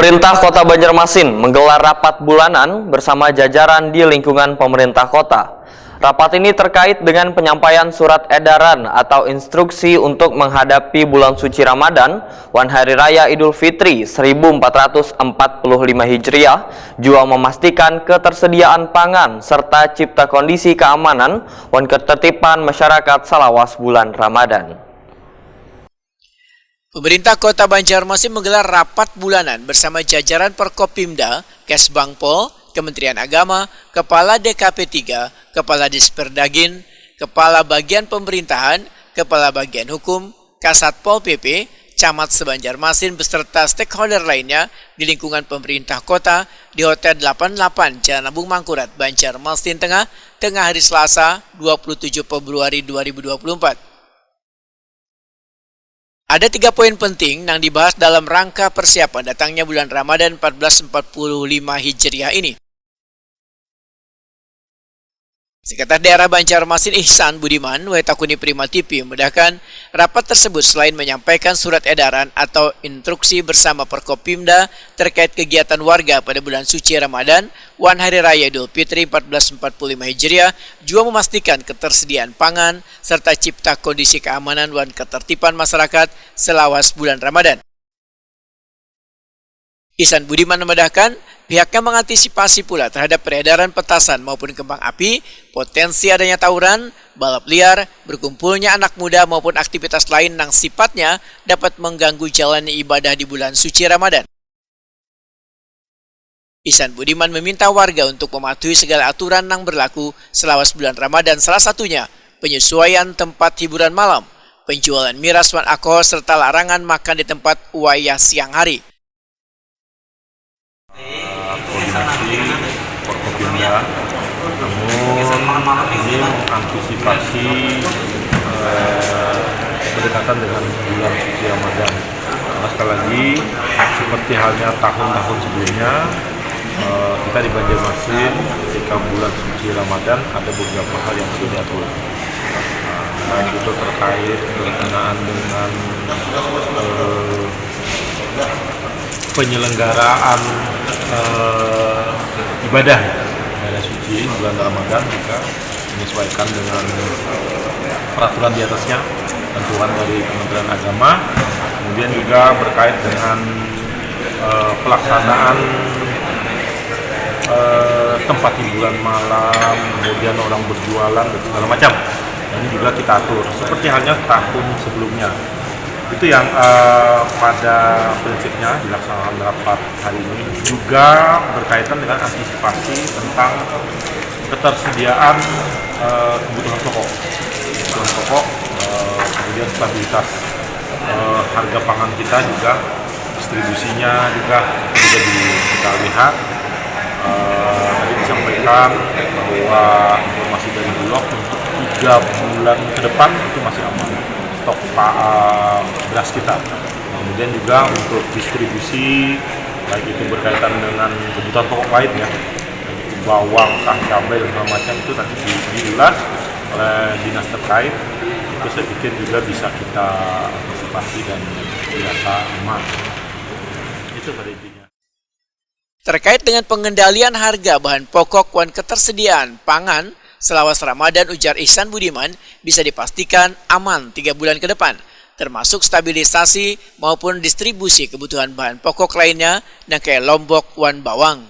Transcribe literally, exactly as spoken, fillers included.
Pemerintah Kota Banjarmasin menggelar rapat bulanan bersama jajaran di lingkungan pemerintah kota. Rapat ini terkait dengan penyampaian surat edaran atau instruksi untuk menghadapi bulan suci Ramadan wan Hari Raya Idul Fitri seribu empat ratus empat puluh lima Hijriah, jua memastikan ketersediaan pangan serta cipta kondisi keamanan wan ketertiban masyarakat salawas bulan Ramadan. Pemerintah Kota Banjarmasin menggelar rapat bulanan bersama jajaran Perkopimda, Kesbangpol, Kementerian Agama, Kepala D K P tiga, Kepala Disperdagin, Kepala Bagian Pemerintahan, Kepala Bagian Hukum, Kasatpol P P, Camat se-Banjarmasin beserta stakeholder lainnya di lingkungan pemerintah kota di Hotel delapan delapan Jalan Lambung Mangkurat, Banjarmasin Tengah, tengah hari Selasa, dua puluh tujuh Februari dua ribu dua puluh empat. Ada tiga poin penting nang dibahas dalam rangka persiapan datangnya bulan Ramadan empat belas empat puluh lima Hijriah ini. Sekretaris Daerah Banjarmasin Ihsan Budiman, Waitakuni Prima T V, memudahkan, rapat tersebut selain menyampaikan surat edaran atau instruksi bersama Perkopimda terkait kegiatan warga pada bulan suci Ramadan wan Hari Raya Idul Fitri empat belas empat puluh lima Hijriah, jua memastikan ketersediaan pangan serta cipta kondisi keamanan wan ketertiban masyarakat selawas bulan Ramadan. Ihsan Budiman memedahkan, pihaknya mengantisipasi pula terhadap peredaran petasan maupun kembang api, potensi adanya tawuran, balap liar, berkumpulnya anak muda maupun aktivitas lain nang sifatnya dapat mengganggu jalannya ibadah di bulan suci Ramadan. Ihsan Budiman meminta warga untuk mematuhi segala aturan nang berlaku selawas bulan Ramadan, salah satunya penyesuaian tempat hiburan malam, penjualan miras wan alkohol serta larangan makan di tempat wayah siang hari. Koordinasi Forkopimda, namun ini mengantisipasi eh, berdekatan dengan bulan suci Ramadan. Nah, sekali lagi, seperti halnya tahun-tahun sebelumnya, eh, kita di Banjarmasin ketika bulan suci Ramadan ada beberapa hal yang perlu diatur. Nah, baik itu terkait berkenaan dengan eh, penyelenggaraan eh, ibadah, ibadah suci bulan Ramadan juga menyesuaikan dengan peraturan di atasnya, tentuan dari Kementerian Agama. Kemudian juga berkait dengan eh, pelaksanaan eh, tempat hiburan malam, kemudian orang berjualan dan segala macam. Nah, ini juga kita atur seperti halnya tahun sebelumnya. Itu yang eh, pada prinsipnya dilaksanakan rapat hari ini juga berkaitan dengan antisipasi tentang ketersediaan eh, kebutuhan pokok, kebutuhan pokok, eh, kemudian stabilitas eh, harga pangan kita juga, distribusinya juga juga di, kita lihat. Eh, tadi disampaikan bahwa informasi dari Bulog untuk tiga bulan ke depan itu masih aman stok pa- eh, beras kita. Kemudian juga untuk distribusi baik itu berkaitan dengan kebutuhan pokok lain ya, bawang kah, cabai dan segala macam itu tadi di- diulas oleh dinas terkait, itu saya pikir juga bisa kita antisipasi dan dirasa aman. Itu pada intinya. Terkait dengan pengendalian harga bahan pokok wan ketersediaan pangan selawas Ramadan, ujar Ihsan Budiman, bisa dipastikan aman tiga bulan ke depan, termasuk stabilisasi maupun distribusi kebutuhan bahan pokok lainnya nang kaya lombok wan bawang.